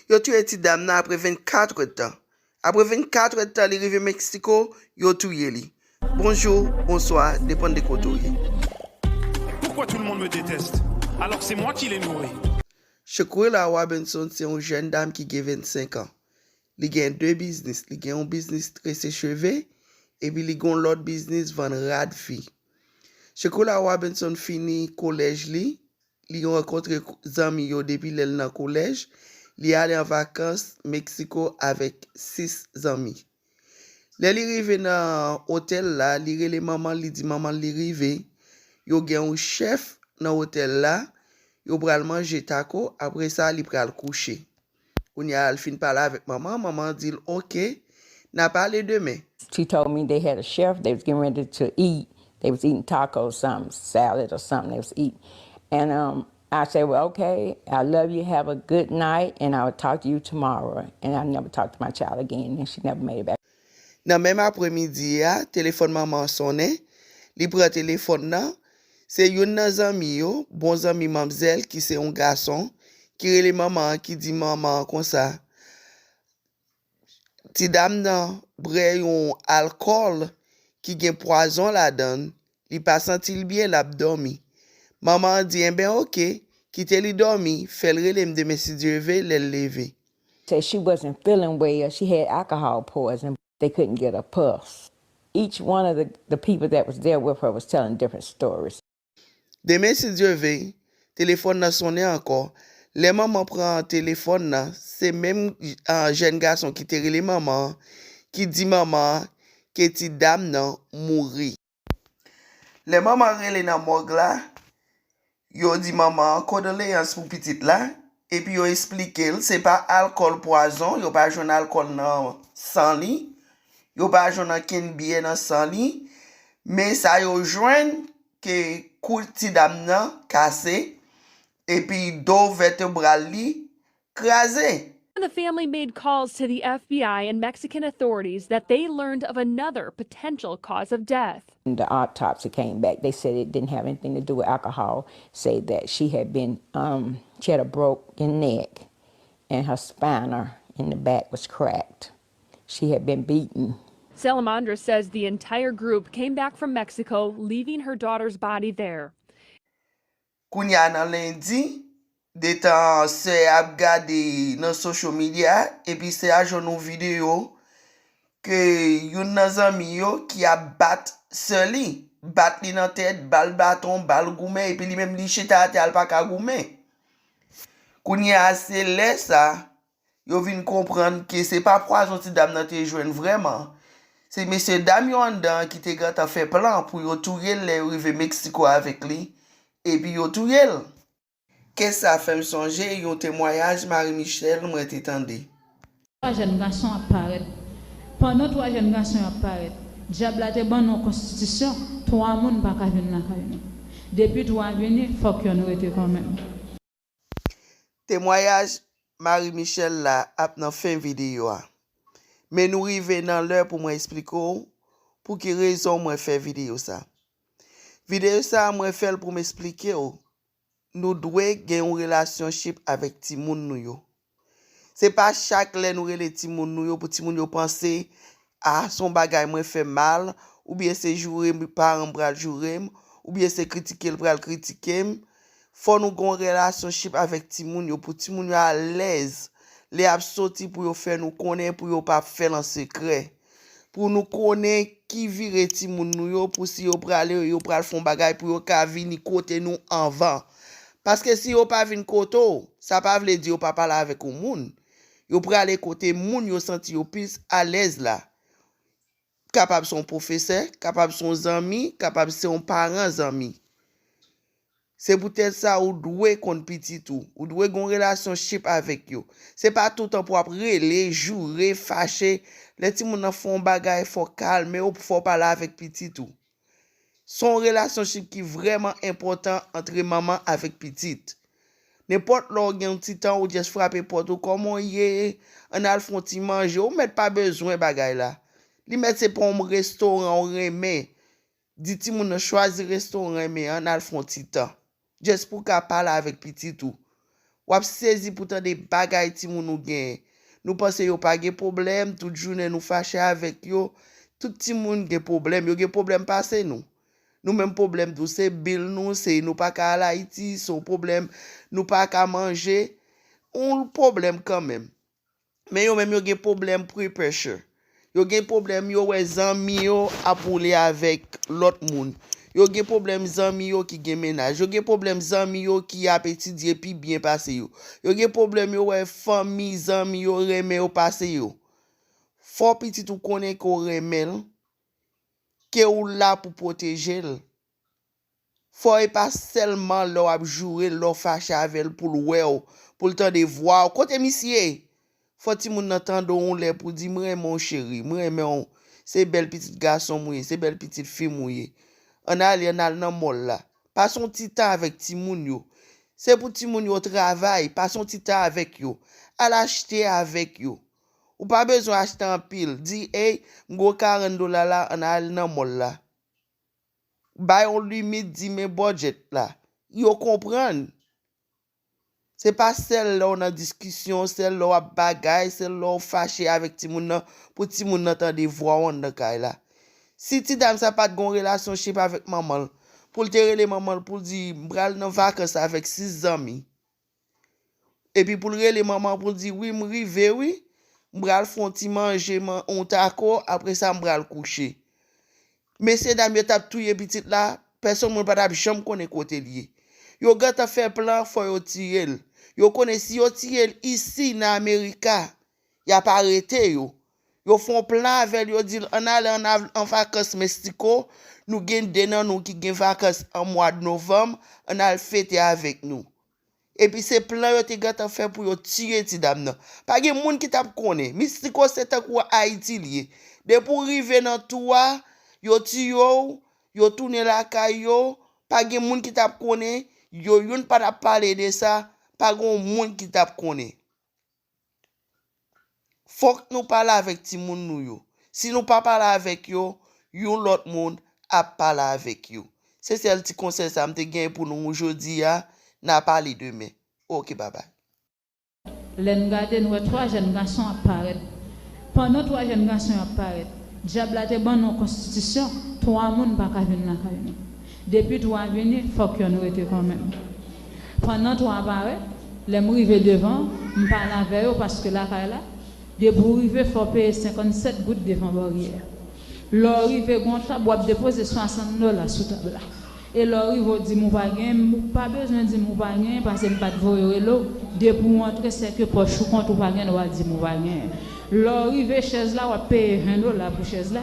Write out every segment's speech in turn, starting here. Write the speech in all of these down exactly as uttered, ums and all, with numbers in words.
Yo touye ti dam nan apre vennkat èdtan. Apre vennkat èdtan li rive Meksiko, yo touye li. Bonjou, bonswa, depann de kote w ye. Pourquoi tout le monde me déteste alors que c'est moi qui les nourris? Shaquilla Robinson se yon jèn dam ki gen vennsenk an. Li gen de biznis. Li gen yon biznis trese cheve, epi li gen yon lòt biznis vann rad fi. Shaquilla Robinson fini kolèj li, li rankontre zanmi yo depi lè l nan kolèj, li ale an vakans Meksiko avèk sis zanmi. Lè li rive nan otèl la, li rele manman l, li di manman l li rive. Yo gen yon chèf nan otèl la, yo pral manje tako, apre sa li pral kouche. Kounye a l fin pale avèk manman, manman an di l oke, n a pale demen. She told me they had a chef, they was getting ready to eat. They was eating tacos, some salad or something they was eating. And um, I said, well, okay, I love you, have a good night, and I will talk to you tomorrow. And I never talked to my child again, and she never made it back. Nan menm apremidi a, telefòn manman an sonnen. Li pran telefòn nan. Se youn nan zanmi yo, bon zanmi manmzèl ki se yon gason, ki rele manman an, ki di manman an konsa, ti dam nan bwè yon alkòl ki gen pwazon ladan l, li pa santi l byen, l ap dòmi. Manman an di, enben oke, kite li dòmi, fè l rele m demen si Dye ve, lè l leve. Said she wasn't feeling well. She had alcohol poison. They couldn't get a pulse. Each one of the, the people that was there with her was telling different stories. Demen si Dye ve, telefòn nan sonnen ankò. Lè manman pran telefòn nan, se menm jèn gason ki te rele manman an ki di manman an ke ti dam nan mouri. Lè manman an rele nan mòg la, yo di manman an kondoleyans pou pitit la, epi yo esplike l se pa alkòl pwazon, yo pa jwenn alkòl nan san li, yo pa jwenn ankenn byè nan san li, men sa yo jwenn ke kou ti dam nan kase, epi do vètebral li kraze. The family made calls to the F B I and Mexican authorities that they learned of another potential cause of death. The autopsy came back. They said it didn't have anything to do with alcohol. Said that she had been, um, she had a broken neck, and her spinal in the back was cracked. She had been beaten. Salamandra says the entire group came back from Mexico, leaving her daughter's body there. Kounye a nan lendi, detan sè a ap gade nan social media, epi sè a jwenn yon videyo ke youn nan zanmi yo ki ap bat sè li, bat li nan tèt, ba l baton, ba l goumen, epi li menm li chita atè a, l pa ka goumen. Kounye a se lè sa yo vin konprann ke se pa pwazon ti dam nan te jwenn vrèman. Se mesye dam yo anndan an ki te gentan fè plan pou yo touye l lè yo rive Meksiko avèk li, epi yo touye l. Kè sa fè m sonje yon temwayaj Marie Michelle mwen te tande. Twa jèn gason ap parèt. Pandan twa jèn gason yo ap parèt, dyab la te ban nou yon konstitisyon, twa moun pa ka vin lakay nou. Depi twa vini, fòk yonn rete kanmenm. Temwayaj Marie Michelle la ap nan fen videyo a. Men nou rive nan lè pou mwen esplike w pou ki rezon mwen fè videyo sa. Videyo sa a mwen fè l pou m esplike w, nou dwe gen yon relasyonship avèk timoun nou yo. Se pa chak lè nou rele timoun nou yo pou timoun yo panse, a, se yon bagay mwen fè mal, oubyen se joure paran m pral joure m, oubyen se kritike l pral kritike m. Fò nou gen yon relasyonship avèk timoun yo pou timoun yo alèz lè y ap soti, pou yo fè nou konnen, pou yo pa fè l an sekrè. Pou nou konnen ki vire timoun nou yo, pou si yo prale, yo pral fè yon bagay pou yo ka vini kote nou anvan. Paske si yo pa vin kote w, sa pa vle di yo pa pale avèk yon moun. Yo prale kote moun yo santi yo plis alèz la. Kapab se yon pwofesè, kapab se yon zanmi, kapab se yon paran zanmi. Se poutèt sa ou dwe konn pitit ou. Ou dwe gen yon relasyonship avèk yo. Se pa toutan pou w ap rele, joure, fache. Lè timoun nan fè yon bagay, fò w kalme w, fò w pale avèk pitit ou. Se yon relasyonship ki vrèman enpòtan antre manman avèk pitit. Nenpòt lè w gen yon ti tan, ou just frape pòt ou, kòman w ye, ann al fè yon ti manje, ou mèt pa bezwen bagay la. Li mèt se pa yon restoran ou renmen. Di timoun nan chwazi restoran w renmen an, ann al fè yon ti tan. Just pou w ka pale avèk pitit ou. W ap sezi pou tande bagay timoun ou genyen. Nou panse yo pa gen pwoblèm, tout jounen nou fache avèk yo. Tout timoun gen pwoblèm, yo gen pwoblèm pase nou. Nou menm pwoblèm nou, se bil nou, se nou pa ka al Ayiti, se yon pwoblèm, nou pa ka manje. Yon pwoblèm kanmenm. Men yo menm yo gen pwoblèm peer pressure. Yo gen pwoblèm yo wè zanmi yo ap woule avèk lòt moun. Yo gen pwoblèm zanmi yo ki gen mennaj. Yo gen pwoblèm zanmi yo ki ap etidye pi byen pase yo. Yo gen pwoblèm yo wè fanmi, zanmi yo renmen yo pase yo. Fò pitit ou konnen ke w renmen l, ke w la pou pwoteje l. Fò e pa sèlman lè w ap joure l, lè w fache avè l pou l wè w, pou l tande vwa w. Kote misye? Fò timoun nan tande w yon lè pou di, "M renmen w cheri, m renmen w. Se bèl pitit gason m ou ye, se bèl pitit fi m ou ye. Ann ale, ann al nan mòl la." Pase yon ti tan avèk timoun yo. Se pou timoun yo travay, pase yon ti tan avèk yo. Al achte avèk yo. Ou pa bezwen achte anpil. Di, "Ey, m gen yon karant dola la, ann al nan mòl la." Bay yon limit, di, "Men bòdjèt la." Yo konprann. Se pa sèl lè w nan diskisyon, sèl lè w ap bagay, sèl lè w fache avèk timoun nan, pou timoun nan tande vwa w anndan kay la. Si ti dam sa pa t gen yon relasyonship avèk manman l, pou l te rele manman l pou l di, "M pral nan vakans avèk sis zanmi." Epi pou l rele manman pou l di, "Wi, m rive, wi. M pral fè yon ti manje, man, yon tako, apre sa, m pral kouche." Mesye dam yo t ap touye pitit la, pèsonn moun pa t ap janm konnen kote l ye. Yo gentan fè plan, fò yo tiye l. Yo konnen si yo tiye l isi nan Amerika, y ap arete yo. Yo fè yon plan avè l, yo di l, "Ann ale ann av-, an vakans Meksiko, nou gen de nan nou ki gen vakans an mwa novanm, ann al fete avèk nou." Epi se plan yo te gentan fè pou yo tiye ti dam nan. Pa gen moun ki t ap konnen. Meksiko se tankou Ayiti l ye. Depi w rive nan tou a, yo tiye w, yo tounen lakay yo. Pa gen moun ki t ap konnen. Yo youn pa t ap pale de sa. Pa gen yon moun ki t ap konnen. Fòk nou pale avèk timoun nou yo. Si nou pa pale avèk yo, yon lòt moun ap pale avèk yo. Se sèl ti konsèy sa m te gen pou nou jodi a, n a pale demen. Oke, babay. Lè n gade, n wè twa jèn gason ap parèt. Pandan twa jèn gason yo ap parèt, dyab la te ban nou yon konstitisyon, twa moun pa ka vin lakay nou. Depi twa vini, fòk yonn rete kanmenm. Pandan twa parèt, lè m rive devan, m pale avè yo paske lakay la, depi w rive, fò w peye senkannsèt goud devan baryè a. Lè w rive, gen yon tab w ap depoze swasant dola sou tab la. E lè w rive, w di m ou pa genyen, m ou pa bezwen di m ou pa genyen, paske m pa t voye w rele w. Depi w antre, sèke pòch ou kont ou pa gen dwa di m ou pa genyen. Lè w rive chèz la, w ap peye ven dola pou chèz la.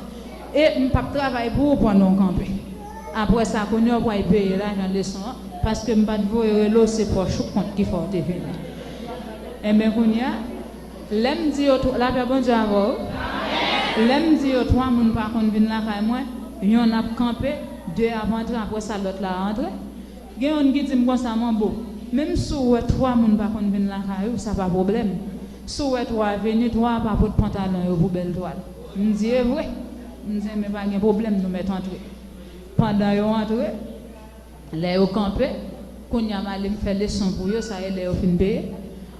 E m p ap travay pou ou pandan w kanpe. Apre sa, kounye a, w pral peye lajan leson an, paske m pa t voye rele w, se pòch ou kont ki fè w te vini. Enben, kounye a, lè m di yo, lapè Bondye avè w, wi. Lè m di yo, twa moun pa konn vin lakay mwen, yonn ap kanpe, de ap antre, apre sa, lòt la antre. Gen yonn ki di m konsa, "Manbo, menm si w wè twa moun pa konn vin lakay ou, sa pa pwoblèm. Si w wè twa vini, twa pa pot pantalon yo pou bèl twal." M di, "E vre?" M di, "Enben, pa gen pwoblèm, nou mèt antre." Pandan yo antre, lè yo kanpe, kounye a m ale m fè leson pou yo, sa e lè yo fin peye.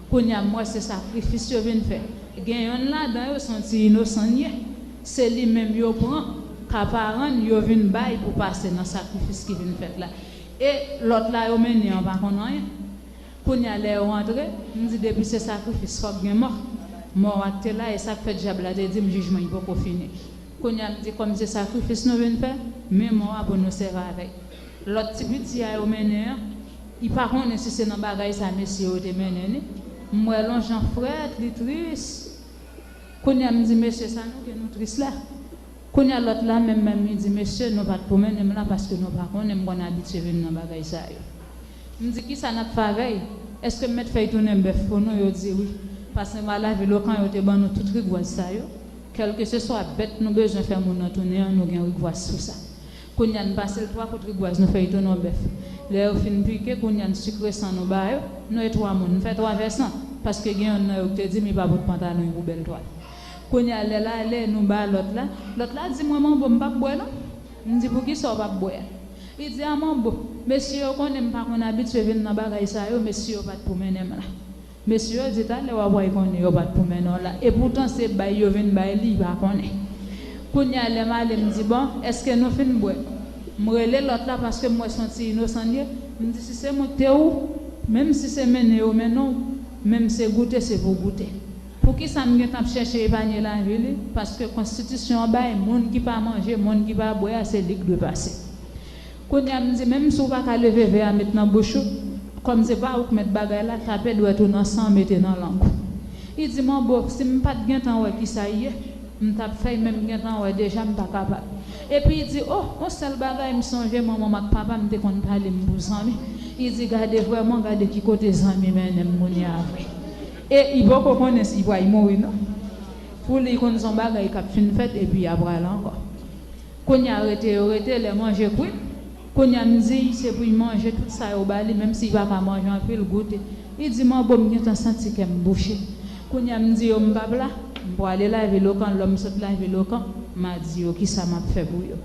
Kounye a m wè se sakrifis yo vin fè. Gen yonn ladan yo se yon ti inosan l ye. Se li menm yo pran, ka paran l yo vin bay pou pase nan sakrifis ki vin fèt la. E lòt la yo mennen an pa konn anyen. Kounye a lè yo antre, m di depi se sakrifis fòk gen mò. Mò a k te la, e sa k fè dyab la te di m jijman li poko fini. Kounye a m di kòm se sakrifis nou vin fè, men mò a pou nou sèvi avè l. Lòt ti piti a yo mennen an, li pa konnen si se nan bagay sa mesye yo te mennen li. M wè l yon jan frèt, li tris. Kounye a m di, "Mesye, sa nou gen nou tris la?" Kounye a lòt la menm menm li di, "Mesye, nou pa t pou mennen m la paske nou pa konnen, m konn abitye vin nan bagay sa yo." M di, "Kisa n ap fè avè l? Èske m mèt fè l tounen bèf pou nou?" Yo di, "Wi." Paske m al lavil Okan, yo te ban nou tout rigwaz sa yo. Kèlkeseswa bèt nou bezwen fè moun nan tounen an, nou gen rigwaz pou sa. Kounye a n pase l twa kout rigwaz, nou fè l tounen yon bèf. Lè yo fin pike, kounye a n sikre san nou ba yo, nou e twa moun, n fè twa vè san, paske gen yonn nan yo ki te di m li pa pot pantalon pou bèl twal. Kounye a lè l ale, nou ba lòt la, lòt la di mwen, "Manbo, m p ap bwè non." M di, "Poukisa w p ap bwè a?" Li di, a manbo, mesye yo konnen m pa konn abitye vin nan bagay sa yo, mesye yo pa t pou mennen m la. Mesye yo di, talè w ap wè konnen yo pa t pou mennen w la. Epoutan, se bay yo vin bay li, li pa konnen. Kounye a, lè m ale, m di, bon, èske nou fin bwè? M rele lòt la paske m wè se yon ti inosan l ye. M di, si se mwen k te ou, menm si se mennen yo mennen w, menm se goute, se pou goute. Poukisa m gentan ap chèche epanye lavi li? Paske konstitisyon an bay, moun ki pa manje, moun ki pa bwè a, se li k dwe pase. Kounye a, m di, menm si w pa ka leve vè a met nan bouch ou, kòm se pa ou k mèt bagay la, tape dwèt ou nan san, mete nan lang ou. Li di, manbo, si m pa t gentan wè kisa l ye, m t ap fè l, men m gentan wè deja m pa kapab. Epi li di, o, yon sèl bagay m sonje, manman m ak papa m te konn pale m pou zanmi. Li di, gade vrèman, gade ki kote zanmi mennen m kounye a vre. E li poko konnen si li pral mouri non. Pou li, li konn se yon bagay k ap fin fèt epi y a prale ankò. Kounye a, rete yo rete, lè manje kwit. Kounye a, m di, se pou l manje tout sa yo ba li, menm si l pa ka manje anpil, goute. Li di, manbo, m gentan santi kè m bouche. Kounye a, m di yo, m p ap la, m prale Lavilokan, lè m sot Lavilokan, m a di yo kisa m ap fè pou yo.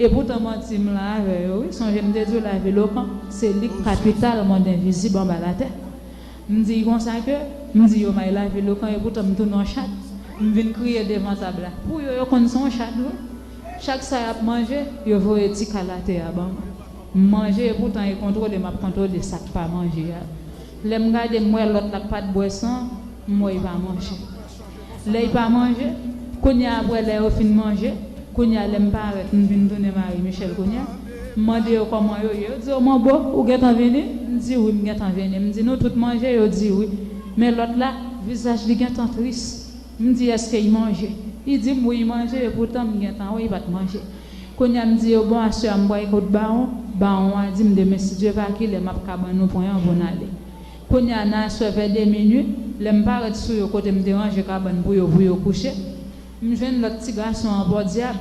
Epoutan, manti m la avè yo, wi. Sonje m te di w Lavilokan, se li k kapital mond envizib anba latè. M di konsa ke, m di yo may Lavilokan, epoutan m tounen yon chat. M vin kriye devan tab la. Pou yo, yo konn se yon chat, wi. Chak sa y ap manje, yo voye ti kal atè a ban mwen. M manje, epoutan e kontwole m ap kontwole sa k pa manje a. Lè m gade, m wè lòt la k pa t bwè san, m wè l pa manje. Lè l pa manje, kounye a, apre lè yo fin manje, kounye a, lè m parèt, m vin tounen Marie Michelle kounye a, m mande yo kòman yo ye. Yo di, o, manbo, ou gentan vini? M di, wi, m gentan vini. M di, nou tout manje? Yo di, wi. Men lòt la, vizaj li gentan tris. M di, èske l manje? Li di m, wi, l manje, epoutan m gentan wè l pa t manje. Kounye a, m di yo, bon, aswè a, m pral kot Bawon. Bawon a di m, demen, si Dye va, kilè m ap ka ban nou pwen an pou n ale. Kounye a, nan aswè, vè de minui, lè m parèt sou yo, kote m te ranje kabann pou yo, pou yo kouche, m jwenn lòt ti gason an, podyab.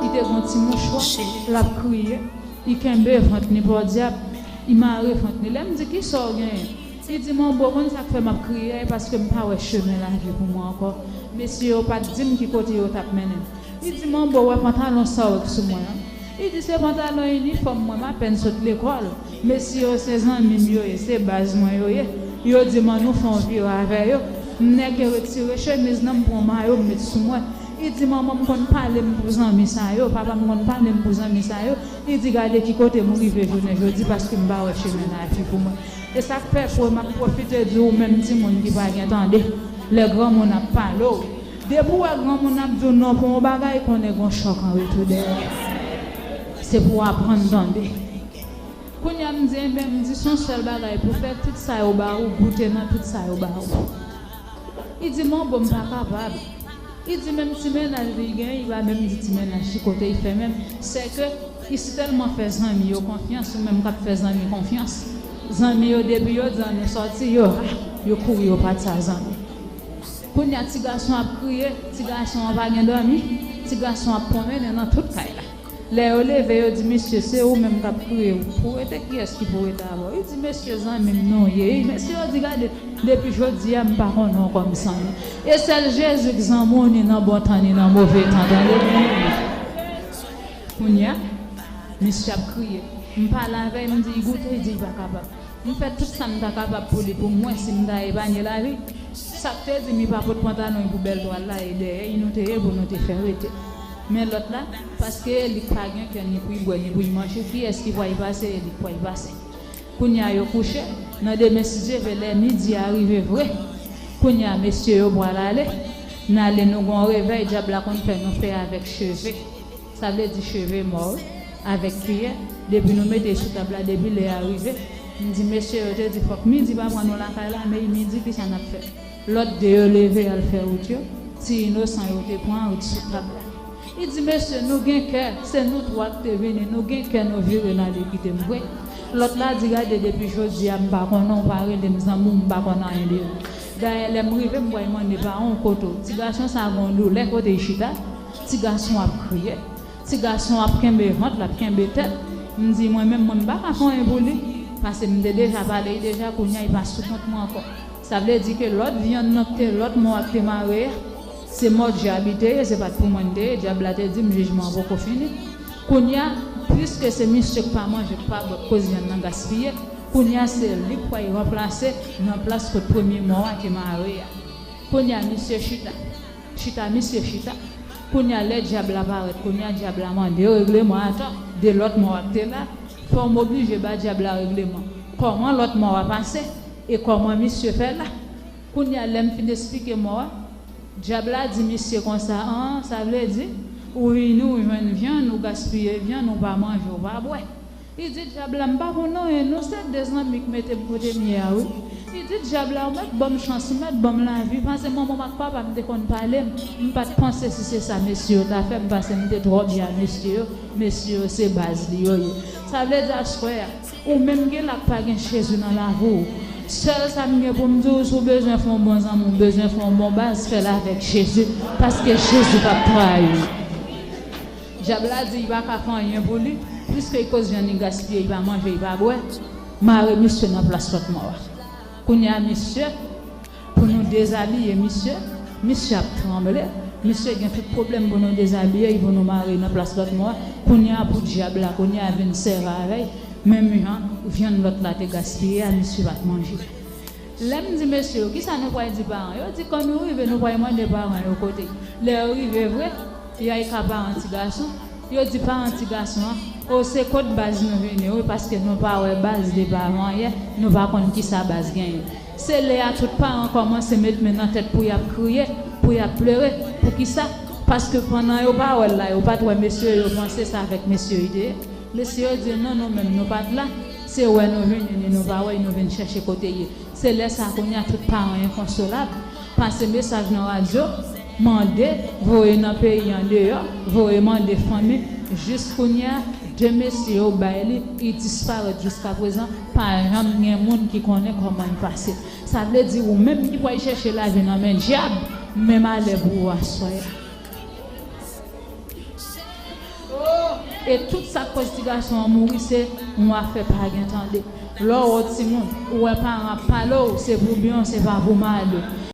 Li te gen yon ti mouchwa, l ap kriye. Li kenbe vant li, podyab. Li mare vant li. Lè m di, kisa w genyen? Li di, manbo, konn sa k fè m ap kriye a, e paske m pa wè chemen lavi pou mwen ankò. Mesye yo pa t di m ki kote yo t ap mennen m. Li di, manbo, w wè pantalon sa w wè k sou mwen an? Li di, se pantalon inifòm mwen, m apèn sot lekòl. Mesye yo se zanmi m yo ye, se baz mwen yo ye. Yo di m, ann nou fè yon vire avè yo. M nèke retire chemiz nan, m pran mayo, m met sou mwen. Li di, manman m konn pale m pou zanmi sa yo, papa m konn pale m pou zanmi sa yo. Li di, gade ki kote m rive jounen jodi, paske m pa wè chemen lavi pou mwen. E sa k fè pou m ap pwofite di w menm timoun ki pa gen tande, lè granmoun ap pale w, depi w wè granmoun ap di w non pou yon bagay, konnen gen yon chòk an retou dèyè. Se pou w aprann tande. Kounye a, m di, enben, m di, se yon sèl bagay pou fè, tout sa yo ba ou, goute nan tout sa yo ba ou. Li di, manbo, m pa kapab. Li di, menm ti mennaj li genyen, li pa menm di ti mennaj ki kote li fè menm. Sèke li sitèlman fè zanmi yo konfyans, ou menm k ap fè zanmi konfyans. Zanmi yo, depi yo di ann nou sòti, yo, ah, yo kouri, yo pati a zanmi. Kounye a, ti gason ap kriye, ti gason an pa gen dòmi, ti gason ap pwonmennen nan tout kay la. Lè yo leve, yo di, mesye, se ou menm k ap kriye, ou pou rete, kiyès ki pou rete avè w? Li di, mesye, zanmi m nou ye. Mesye yo di, gade, depi jodi a, m pa konnen w kòm zanmi. E sèl Jezi k zanmi w, ni nan bon tan, ni nan move tan, tande? Kounye a, mesye ap kriye. M pale avè l, m di, goute, li di, li pa kapab. M fè tout sa m ta kapab pou li, pou m wè si m ta epanye lavi. Sa k te di m li pa pot pantalon pou bèl twal la, e dèyè li nou te ye pou nou te fè rete. Men lòt la, paske li pa gen kè ni pou l bwè, ni pou l manje, kiyès ki pral pase, e li k pral pase. Kounye a yo kouche, nan demen si Dye vle, lè midi a rive vre. Kounye a mesye yo pral ale, n ale nou gon revèy, dyab la konn fè nou fè avèk cheve. Sa vle di cheve mò, wi, avèk kiyè. Depi nou mete sou tab la, depi lè a rive, m di mesye yo te di fòk midi pa pran nou lakay la, men midi kisa n ap fè? Lòt de yo leve al fè wout yo, ti inosan yo te pran wout sou tab la. Li di, mesye, nou gen kè, se nou twa k te vini, nou gen kè nou vire n ale kite m vre. Lòt la di, gade, depi jodi a, m pa konnen w, pa rele m zanmi w, m pa konn anyen de ou. Dayè, lè m rive, m pral mande paran w kote w. Ti gason sa gon doulè kote l chita. Ti gason ap kriye. Ti gason ap kenbe vant, l ap kenbe tèt. M di, mwen menm, mwen, m pa ka fè anyen pou li. Paske m te deja pale l deja, kounye a, li pa sou kont mwen ankò. Sa vle di ke lòt vyann nan k te, lòt mò a k te mare a, se mò dyab li te ye, se pa t pou mwen l te ye. Dyab la te di m, jijman an poko fini. Kounye a, Piske se misye k pa manje, k pa bwè, k koz vyann nan gaspiye, kounye a se li k pral ranplase nan plas kot premye mò a te mare a. Kounye a misye chita, chita misye chita. Kounye a lè dyab la parèt, kounye a dyab la mande yo regleman. Atann, de lòt mò a k te la, fò m oblije ba dyab la regleman. Kòman lòt mò a pase? E kòman misye fè la? Kounye a lè m fin esplike mò a, dyab la di misye konsa, an, sa vle di, ou vini, ou jwenn vyann, ou gaspiye vyann, ou pa manje, ou pa bwè. Li di dyab la, m pa konn anyen non, se de zanmi k mete m kote m ye a wi. Li di dyab la, ou mèt ban m chans, ou mèt ban m lavi, paske manman m ak papa m te konn pale m. M pa t panse si se sa mesye yo ta fè m, paske m te twò byen a mesye yo. Mesye yo se baz li yo ye. Sa vle di aswè a, ou menm gen la k pa gen Jezi nan lavi w, sèl sa m gen pou m di w, si w bezwen fè yon bon zanmi, w bezwen fè yon bon baz, fè l avèk Jezi, paske Jezi p ap trayi w. Dyab la di li pa ka fè anyen pou li, piske li koz vyann li gaspiye, li pa manje, li pa bwè. Mare misye nan plas lòt mò a. Kounye a misye, pou nou dezabiye misye, misye ap tranble. Misye gen tout pwoblèm pou nou dezabiye, pou nou mare nan plas lòt mò a. Kounye a pou dyab la, kounye a vin sèvi avè l. Menm jan vyann lòt la te gaspiye a, misye pa t manje. Lè m di mesye yo, kisa nou pral di paran yo? Yo di kan nou rive, nou pral mande paran yo kote. Lè yo rive vre, y a ka paran ti gason. Yo di paran ti gason an, o se kot baz nou vini wi, paske nou pa wè baz depi avan yè, nou pa konn kisa baz genyen. Se lè a tout paran kòmanse met men nan tèt pou y ap kriye, pou y ap plere. Poukisa? Paske pandan yo pa wè l la, yo pa t wè mesye yo, yo panse se avèk mesye yo li te ye. Mesye yo di non, nou menm nou pa t la, se wè nou vini, ni nou pa wè, nou vin chèche kote ye. Se lè sa kounye a tout paran enkonsolab, pase mesaj nan radyo, mande, voye nan peyi andeyò, voye mande fanmi, jis kounye a, de mesye yo bay li, li disparèt jiska prezan, pa janm gen moun ki konnen kòman li pase. Sa vle di ou menm ki pral chèche lavi nan men dyab, menm alè pou ou aswè a. E tout sa k koz ti gason an mouri se yon afè pa gen tande. Lè w wè timoun, ou wè paran ap pale w, se pou byen w, se pa pou mal ou.